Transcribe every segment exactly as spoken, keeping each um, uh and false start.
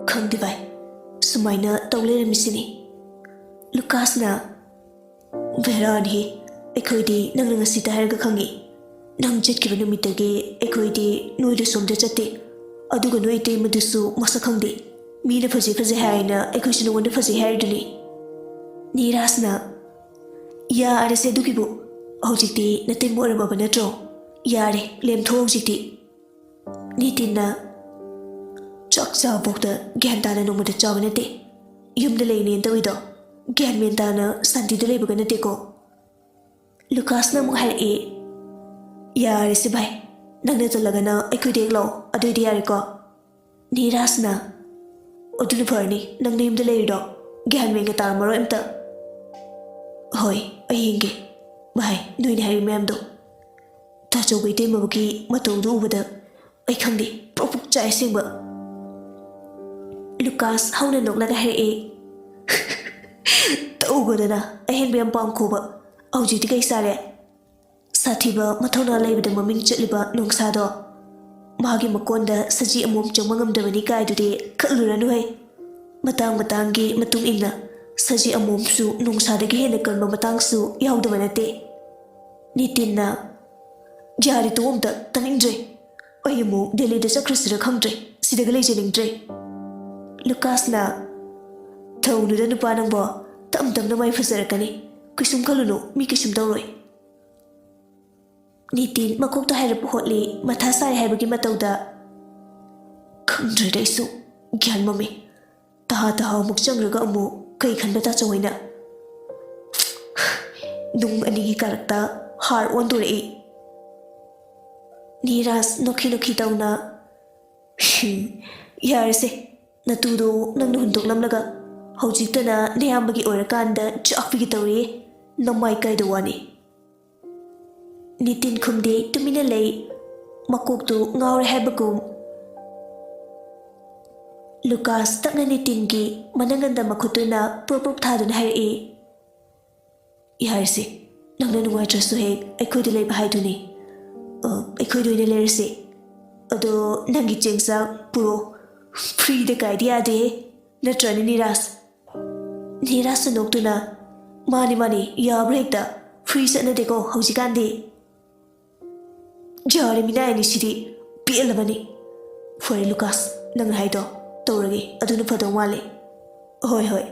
ꯈꯪꯗꯦ ꯚꯥꯏ, ꯁꯨꯃꯥꯏꯅ ꯇꯧ ꯂꯩꯔꯝꯃꯤꯁꯤꯅꯤ꯫ ꯂꯨꯀꯥꯁꯅ, "ꯚꯦꯔꯥꯅꯤꯍꯦ, ꯑꯩꯈꯣꯏꯗꯤ ꯅꯪꯅ ꯉꯁꯤꯇ ꯍꯥꯏꯔꯒ ꯈꯪꯉꯤ꯫ ꯅꯪ ꯆꯠꯈꯤꯕ ꯅꯨꯃꯤꯠꯇꯒꯤ ꯑꯩꯈꯣꯏꯗꯤ ꯅꯣꯏꯗꯁꯨ ꯑꯝꯇ ꯆꯠꯇꯦ꯫ ꯑꯗꯨꯒ ꯅꯣꯏ ꯏꯇꯩꯃꯗꯨꯁꯨ ꯃꯁꯛ ꯈꯪꯗꯦ꯫ ꯃꯤꯅ ꯐꯖꯩ ꯐꯖꯩ ꯍꯥꯏꯅ ꯑꯩꯈꯣꯏꯁꯨ ꯅꯉꯣꯟꯗ ꯐꯖꯩ ꯍꯥꯏꯔꯤꯗꯨꯅꯤ꯫" ꯅꯤꯔꯥꯖꯅ, "ꯌꯥꯔꯦꯁꯦ ꯑꯗꯨꯒꯤꯕꯨ꯫ ꯍꯧꯖꯤꯛꯇꯤ ꯅꯇꯩꯃ ꯑꯣꯏꯔꯝꯃꯕ ꯅꯠꯇ꯭ꯔꯣ? ꯌꯥꯔꯦ, ꯂꯦꯝꯊꯣꯛꯑꯣ ꯍꯧꯖꯤꯛꯇꯤ꯫" ꯅꯤꯇꯤꯟꯅ, "ꯆꯥꯛ ꯆꯥꯕꯐꯥꯎꯗ ꯒ꯭ꯌꯥꯟ ꯇꯥꯅ ꯅꯣꯡꯃꯇ ꯆꯥꯕ ꯅꯠꯇꯦ꯫ ꯌꯨꯝꯗ ꯂꯩꯅꯦꯅ ꯇꯧꯏꯗꯣ ꯒ꯭ꯌꯥꯟ ꯃꯦꯟ ꯇꯥꯅ ꯁꯥꯟꯇꯤꯗ ꯂꯩꯕꯒ ꯅꯠꯇꯦꯀꯣ꯫" ꯂꯨꯀꯥꯁꯅ ꯑꯃꯨꯛ ꯍꯥꯏꯔꯛꯏ, "ꯌꯥꯔꯦꯁꯦ ꯚꯥꯏ, ꯅꯪꯅ ꯇꯜꯂꯒꯅ ꯑꯩꯈꯣꯏꯗ ꯍꯦꯛ ꯂꯥꯛꯑꯣ, ꯑꯗꯨꯏꯗꯤ ꯌꯥꯔꯦꯀꯣ?" ꯅꯤꯔꯥꯖꯅ, "ꯑꯗꯨꯅ ꯐꯔꯅꯤ, ꯅꯪ ꯅꯌꯨꯝꯗ ꯂꯩꯔꯤꯔꯣ? ꯒ꯭ꯌꯥꯟ ꯃꯦꯟꯒ ꯇꯥꯔꯝꯃꯔꯣꯏ ꯑꯝꯇ꯫" "ꯍꯣꯏ, ꯑꯩ ꯌꯦꯡꯒꯦ꯫ ꯚꯥꯏ, ꯅꯣꯏꯅ ꯍꯥꯏꯔꯤ ꯃꯌꯥꯝꯗꯣ, ꯇꯥꯆꯧꯕ ꯏꯇꯩꯃꯒꯤ ꯃꯇꯧꯗꯨ ꯎꯕꯗ ꯑꯩ ꯈꯪꯗꯦ, ꯄ꯭ꯔꯣꯛ ꯄ꯭ꯔꯣꯛ ꯆꯥꯛꯑꯦ ꯑꯁꯦꯡꯕ꯫" ꯂꯨꯀꯥꯁ ꯍꯧꯅ ꯅꯣꯛꯂꯒ ꯍꯥꯏꯔꯛꯏ, "ꯇꯧꯒꯗꯅ ꯑꯍꯦꯟꯕ ꯌꯥꯝ ꯄꯥꯝꯈꯣꯕ꯫ ꯍꯧꯖꯤꯛꯇꯤ ꯀꯩ ꯆꯥꯔꯦ? ꯁꯥꯊꯤꯕ ꯃꯊꯧꯅꯥ ꯂꯩꯕꯗ ꯃꯃꯤꯡ ꯆꯠꯂꯤꯕ ꯅꯣꯡꯁꯥꯗꯣ, ꯃꯥꯒꯤ ꯃꯀꯣꯟꯗ ꯁꯖꯤ ꯑꯃꯣꯝ ꯆꯪꯕ ꯉꯝꯗꯕꯅꯤ ꯀꯥꯏꯗꯨꯗꯤ ꯈꯜꯂꯨꯔꯅꯨꯍꯦ꯫ ꯃꯇꯥꯡ ꯃꯇꯥꯡꯒꯤ ꯃꯇꯨꯡ ꯏꯟꯅ ꯁꯖꯤ ꯑꯃꯣꯝꯁꯨ ꯅꯣꯡꯁꯥꯗꯒꯤ ꯍꯦꯟꯅ ꯀꯟꯕ ꯃꯇꯥꯡꯁꯨ ꯌꯥꯎꯗꯕ ꯅꯠꯇꯦ꯫" ꯅꯤꯇꯤꯟꯅ, "ꯌꯥꯔꯦ, ꯇꯣꯛꯑꯣ ꯑꯝꯇ, ꯇꯥꯅꯤꯡꯗ꯭ꯔꯦ꯫ ꯑꯩ ꯑꯃꯨꯛ ꯗꯦꯜꯂꯤꯗ ꯆꯠꯈ꯭ꯔꯁꯤꯔ ꯈꯪꯗ꯭ꯔꯦ, ꯁꯤꯗꯒ ꯂꯩꯖꯅꯤꯡꯗ꯭ꯔꯦ꯫" ꯂꯨꯀꯥꯁꯅ, "ꯊꯧꯅꯨꯗ ꯅꯨꯄꯥ ꯅꯪꯕꯣ, ꯇꯞ ꯇꯞꯅ ꯃꯥꯏ ꯐꯖꯔꯛꯀꯅꯤ꯫ ꯀꯩꯁꯨꯝ ꯈꯜꯂꯨꯅꯨ, ꯃꯤ ꯀꯩꯁꯨꯝ ꯇꯧꯔꯣꯏ꯫" ꯅꯤꯇꯤꯟ ꯃꯀꯣꯛꯇ ꯍꯥꯏꯔꯛꯄ ꯍꯣꯠꯂꯤ, ꯃꯊꯥ ꯁꯥꯏ ꯍꯥꯏꯕꯒꯤ ꯃꯇꯧꯗ꯫ "ꯈꯪꯗ꯭ꯔꯦꯗ ꯑꯩꯁꯨ, ꯒ꯭ꯌꯥꯟ ꯃꯝꯃꯤ꯫ ꯇꯍꯥ ꯇꯍꯥ ꯑꯃꯨꯛ ꯆꯪꯈ꯭ꯔꯒ ꯑꯃꯨꯛ ꯀꯩ ꯈꯟꯕ ꯇꯥꯆꯧ ꯍꯣꯏꯅ?" ꯅꯨꯡ ꯑꯅꯤꯒꯤ ꯀꯥꯔꯛꯇ ꯍꯥꯔ ꯑꯣꯟꯗꯣꯔꯛꯏ꯫ ꯅꯤꯔꯥꯖ ꯅꯣꯛꯈꯤ ꯅꯣꯛꯈꯤ ꯇꯧꯅ, "ꯌꯥꯔꯦꯁꯦ, ꯅꯇꯨꯗꯣ ꯅꯪꯅ ꯍꯨꯟꯗꯣꯛꯂꯝꯂꯒ ꯍꯧꯖꯤꯛꯇꯅ ꯅꯌꯥꯝꯕꯒꯤ ꯑꯣꯏꯔꯀꯥꯟꯗ ꯆꯥꯛꯄꯤꯒꯦ ꯇꯧꯔꯤꯌꯦ, ꯅꯃꯥꯏ ꯀꯥꯏꯗ ꯋꯥꯅꯤ?" ꯅꯤꯇꯤꯟ ꯈꯨꯝꯗꯦ, ꯇꯨꯃꯤꯟꯅ ꯂꯩ꯫ ꯃꯀꯣꯛꯇꯨ ꯉꯥꯎꯔꯦ ꯍꯥꯏꯕꯒꯨꯝ꯫ ꯂꯨꯀꯥꯁ ꯇꯞꯅ ꯅꯤꯇꯤꯟꯒꯤ ꯃꯅꯪꯒꯟꯗ ꯃꯈꯨꯠꯇꯨꯅ ꯄ꯭ꯔꯣꯞ ꯄ꯭ꯔꯣꯞ ꯊꯥꯗꯨꯅ ꯍꯥꯏꯔꯛꯏ, "ꯌꯥꯔꯦꯁꯦ, ꯅꯪꯅ ꯅꯨꯡꯉꯥꯏꯇ꯭ꯔꯁꯨ ꯍꯦꯛ ꯑꯩꯈꯣꯏꯗ ꯂꯩꯕ ꯍꯥꯏꯗꯨꯅꯤ꯫ ꯑ, ꯑꯩꯈꯣꯏꯗ ꯑꯣꯏꯅ ꯂꯩꯔꯁꯦ꯫ ꯑꯗꯣ ꯅꯪꯒꯤ ꯆꯦꯡ ꯆꯥꯛ ꯄꯨꯔꯛꯑꯣ, ꯐ꯭ꯔꯤꯗ ꯀꯥꯏꯗꯤ ꯌꯥꯗꯦ, ꯅꯠꯇ꯭ꯔꯅꯦ ꯅꯤꯔꯥꯖ? ꯅꯤꯔꯥꯖꯁꯨ ꯅꯣꯛꯇꯨꯅ, "ꯃꯥꯅꯤ ꯃꯥꯅꯤ, ꯌꯥꯕ꯭ꯔꯥ ꯍꯦꯛꯇ? ꯐ꯭ꯔꯤ ꯆꯠꯅꯗꯦꯀꯣ ꯍꯧꯖꯤꯛꯀꯥꯟꯗꯤ꯫ ꯌꯥꯔꯦ, ꯃꯤꯅꯥꯏ ꯑꯅꯤꯁꯤꯗꯤ ꯄꯦꯜꯂꯕꯅꯤ꯫ ꯐꯔꯦ ꯂꯨꯀꯥꯁ, ꯅꯪꯅ ꯍꯥꯏꯗꯣ ꯇꯧꯔꯒꯦ, ꯑꯗꯨꯅ ꯐꯗꯧ ꯃꯥꯜꯂꯦ꯫ ꯍꯣꯏ ꯍꯣꯏ"꯫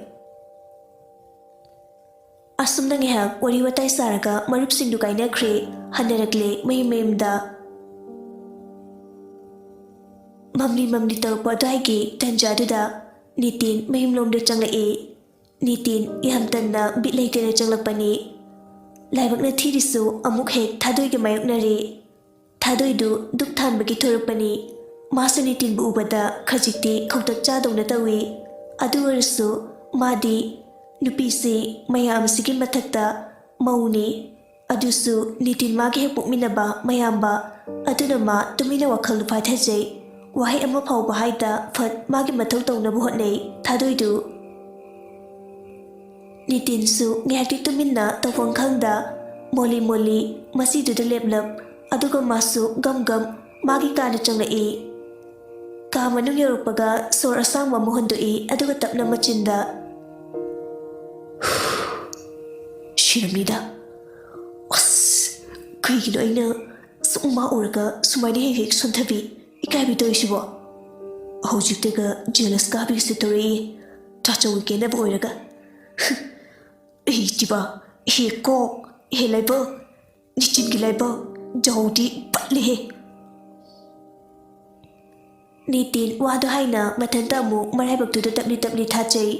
ꯑꯁꯨꯝꯅ ꯉꯥꯏꯍꯥꯛ ꯋꯥꯔꯤ ꯋꯥꯇꯥꯏ ꯁꯥꯔꯒ ꯃꯔꯨꯞꯁꯤꯡꯗꯨ ꯀꯥꯏꯅꯈ꯭ꯔꯦ꯫ ꯍꯟꯅꯔꯛꯂꯦ ꯃꯌꯨꯝ ꯃꯌꯨꯝꯗ꯫ ꯃꯝꯂꯤ ꯃꯝꯂꯤ ꯇꯧꯔꯛꯄ ꯑꯗꯨꯋꯥꯏꯒꯤ ꯇꯟꯖꯥꯗꯨꯗ ꯅꯤꯇꯤꯟ ꯃꯌꯨꯝꯂꯣꯝꯗ ꯆꯪꯂꯛꯏ꯫ ꯅꯤꯇꯤꯟ ꯌꯥꯝ ꯇꯟꯅ ꯕꯤꯠ ꯂꯩꯇꯅ ꯆꯪꯂꯛꯄꯅꯤ꯫ ꯂꯥꯏꯕꯛꯅ ꯊꯤꯔꯤꯁꯨ ꯑꯃꯨꯛ ꯍꯦꯛ ꯊꯥꯗꯣꯏꯒ ꯃꯥꯌꯣꯛꯅꯔꯦ꯫ ꯊꯥꯗꯣꯏꯗꯨ ꯗꯨꯛ ꯊꯥꯟꯕꯒꯤ ꯊꯣꯔꯛꯄꯅꯤ꯫ ꯃꯥꯁꯨ ꯅꯤꯇꯤꯟꯕꯨ ꯎꯕꯗ ꯈꯖꯤꯛꯇꯤ ꯈꯧꯇꯛ ꯆꯥꯗꯧꯅ ꯇꯧꯏ꯫ ꯑꯗꯨ ꯑꯣꯏꯔꯁꯨ ꯃꯥꯗꯤ ꯅꯨꯄꯤꯁꯤ ꯃꯌꯥꯝꯁꯤꯒꯤ ꯃꯊꯛꯇ ꯃꯧꯅꯤ꯫ ꯑꯗꯨꯁꯨ ꯅꯤꯇꯤꯟ ꯃꯥꯒꯤ ꯍꯦꯛ ꯄꯣꯛꯃꯤꯟꯅꯕ ꯃꯌꯥꯝꯕ꯫ ꯑꯗꯨꯅ ꯃꯥ ꯇꯨꯃꯤꯟꯅ ꯋꯥꯈꯜꯗꯨ ꯐꯥꯊꯖꯩ꯫ ꯋꯥꯍꯩ ꯑꯃ ꯐꯥꯎꯕ ꯍꯥꯏꯗ ꯐꯠ ꯃꯥꯒꯤ ꯃꯊꯧ ꯇꯧꯅꯕ ꯍꯣꯠꯅꯩ ꯊꯥꯗꯣꯏꯗꯨ꯫ ꯅꯤꯇꯤꯟꯁꯨ ꯉꯥꯏꯍꯥꯛꯇꯤ ꯇꯨꯃꯤꯟꯅ ꯇꯧꯐꯝ ꯈꯪꯗ ꯃꯣꯂꯤ ꯃꯣꯂꯤ ꯃꯁꯤꯗꯨꯗ ꯂꯦꯞꯂꯞ, ꯑꯗꯨꯒ ꯃꯥꯁꯨ ꯒꯝ ꯒꯝ ꯃꯥꯒꯤ ꯀꯥꯗ ꯆꯪꯂꯛꯏ꯫ ꯀꯥ ꯃꯅꯨꯡ ꯌꯧꯔꯛꯄꯒ ꯁꯣꯔ ꯑꯁꯥꯡꯕ ꯑꯃ ꯍꯣꯟꯗꯣꯛꯏ, ꯑꯗꯨꯒ ꯇꯞꯅ ꯃꯆꯤꯟꯗ, "ꯁꯤꯔꯝꯅꯤꯗ꯫ ꯑꯁ, ꯀꯩꯒꯤꯅꯣ ꯑꯩꯅ ꯁꯨꯝ ꯃꯥ ꯎꯔꯒ ꯁꯨꯃꯥꯏꯅ ꯍꯦꯛ ꯍꯦꯛ ꯁꯣꯟꯊꯕꯤ, ꯏꯀꯥꯏꯕꯤ ꯇꯧꯔꯤꯁꯤꯕꯣ? ꯍꯧꯖꯤꯛꯇꯒ ꯖꯦꯂꯁ ꯀꯥꯕꯤꯒꯁꯨ ꯇꯧꯔꯛꯏ, ꯆꯥꯆꯧꯒꯤ ꯀꯦꯅꯕ ꯑꯣꯏꯔꯒ꯫ ꯑꯩ ꯆꯤꯕ, ꯍꯦ ꯀꯣꯛ, ꯍꯦ ꯂꯥꯏꯕꯛ, ꯅꯤꯇꯤꯟꯒꯤ ꯂꯥꯏꯕꯛ, ꯖꯍꯧꯗꯤ ꯄꯠꯂꯦꯍꯦ"꯫ ꯅꯤꯇꯤꯟ ꯋꯥꯗꯣ ꯍꯥꯏꯅ ꯃꯊꯟꯇ ꯑꯃꯨꯛ ꯃꯔꯥꯏꯕꯛꯇꯨꯗ ꯇꯞꯂꯤ ꯇꯞꯂꯤ ꯊꯥꯖꯩ꯫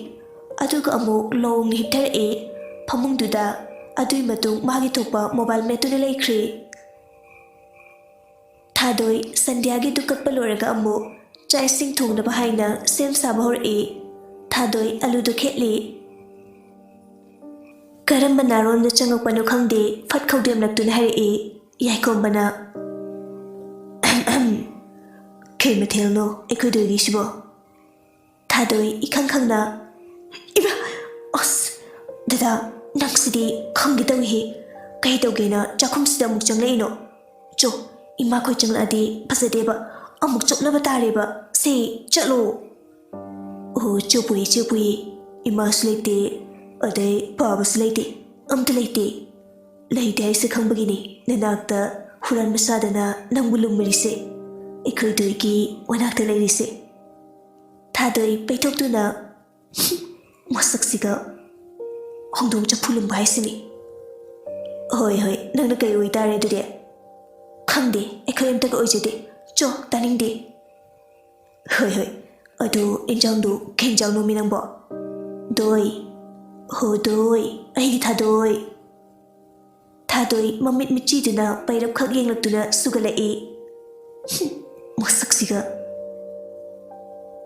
ꯑꯗꯨꯒ ꯑꯃꯨꯛ ꯂꯣꯡꯅ ꯍꯤꯞꯊꯔꯛꯑꯦ ꯐꯃꯨꯡꯗꯨꯗ꯫ ꯑꯗꯨꯒꯤ ꯃꯇꯨꯡ ꯃꯥꯒꯤ ꯊꯣꯛꯄ ꯃꯣꯕꯥꯏꯜ ꯃꯦꯠꯇꯨꯅ ꯂꯩꯈ꯭ꯔꯦ꯫ ꯊꯥꯗꯣꯏ ꯁꯟꯙ꯭ꯌꯥꯒꯤꯗꯨ ꯀꯠꯄ ꯂꯣꯏꯔꯒ ꯑꯃꯨꯛ ꯆꯥꯛ ꯏꯁꯤꯡ ꯊꯣꯡꯅꯕ ꯍꯥꯏꯅ ꯁꯦꯝ ꯁꯥꯕ ꯍꯧꯔꯛꯏ꯫ ꯊꯥꯗꯣꯏ ꯑꯂꯨꯗꯨ ꯈꯦꯠꯂꯤ꯫ "ꯀꯔꯝꯕ ꯅꯥꯔꯣꯟꯗ ꯆꯪꯉꯛꯄꯅꯣ ꯈꯪꯗꯦ", ꯐꯠ ꯈꯧꯗꯦꯝꯂꯛꯇꯨꯅ ꯍꯥꯏꯔꯛꯏ ꯌꯥꯏꯈꯣꯝꯕꯅ꯫ "ꯑꯍꯝ ꯑꯍꯝ, ꯀꯩ ꯃꯊꯦꯜꯅꯣ ꯑꯩꯈꯣꯏ ꯇꯧꯔꯤꯁꯤꯕꯣ?" ꯊꯥꯗꯣꯏ ꯏꯈꯪ ꯈꯪꯅ, "ꯏꯃꯥ, ꯑꯁ, ꯗꯗꯥ, ꯅꯪꯁꯤꯗꯤ ꯈꯪꯒꯦ ꯇꯧꯏꯍꯦ꯫ ꯀꯩ ꯇꯧꯒꯦꯅ ꯆꯥꯛꯈꯨꯝꯁꯤꯗ ꯑꯃꯨꯛ ꯆꯪꯂꯛꯏꯅꯣ? ꯆꯣ, ꯏꯃꯥꯈꯣꯏ ꯆꯪꯂꯛꯑꯗꯤ ꯐꯖꯗꯦꯕ꯫ ꯑꯃꯨꯛ ꯆꯣꯞꯅꯕ ꯇꯥꯔꯦꯕ꯫ ꯁꯦ, ꯆꯠꯂꯣ꯫ ꯑꯣ, ꯆꯣꯞꯄꯣꯏ, ꯆꯣꯞꯄꯣꯏ꯫ ꯏꯃꯥꯁꯨ ꯂꯩꯇꯦ, ꯑꯗꯩ ꯄꯥꯕꯁꯨ ꯂꯩꯇꯦ, ꯑꯝꯇ ꯂꯩꯇꯦ꯫ ꯂꯩꯇꯦ ꯍꯥꯏꯁꯦ ꯈꯪꯕꯒꯤꯅꯤ ꯅꯅꯥꯛꯇ ꯍꯨꯔꯥꯟꯕ ꯁꯥꯗꯅ ꯅꯪꯕꯨ ꯂꯨꯝꯃꯔꯤꯁꯦ, ꯑꯩꯈꯣꯏ ꯗꯣꯏꯒꯤ ꯃꯅꯥꯛꯇ ꯂꯩꯔꯤꯁꯦ꯫ ꯊꯥꯗꯣꯏ ꯄꯩꯊꯣꯛꯇꯨꯅ, ꯃꯁꯛꯁꯤꯒ ꯍꯧꯗꯣꯡ ꯆꯐꯨ ꯂꯨꯝꯕ ꯍꯥꯏꯁꯤꯅꯤ꯫ ꯍꯣꯏ, ꯍꯣꯏ, ꯅꯪꯅ ꯀꯩ ꯑꯣꯏꯇꯥꯔꯦ ꯑꯗꯨꯗꯤ? ꯈꯪꯗꯦ, ꯑꯩꯈꯣꯏ ꯑꯝꯇꯒ ꯑꯣꯏꯖꯗꯦ꯫ ꯆꯣ, ꯇꯥꯅꯤꯡꯗꯦ꯫ ꯍꯣꯏ, ꯍꯣꯏ, ꯑꯗꯨ ꯏꯟꯖꯥꯡꯗꯨ ꯀꯩ ꯏꯟꯖꯥꯡꯅꯣꯃꯤ ꯅꯪꯕꯣ? ꯗꯣꯏ, ꯍꯣ ꯗꯣꯏ, ꯑꯩꯒꯤ ꯊꯥꯗꯣꯏ꯫ ꯊꯥꯗꯣꯏ ꯃꯃꯤꯠ ꯃꯤꯆꯤꯗꯨꯅ ꯄꯩꯔꯞꯈꯛ ꯌꯦꯡꯂꯛꯇꯨꯅ ꯁꯨꯒꯠꯂꯛꯏ꯫ ꯍꯨꯝ, ꯃꯁꯛꯁꯤꯒ꯫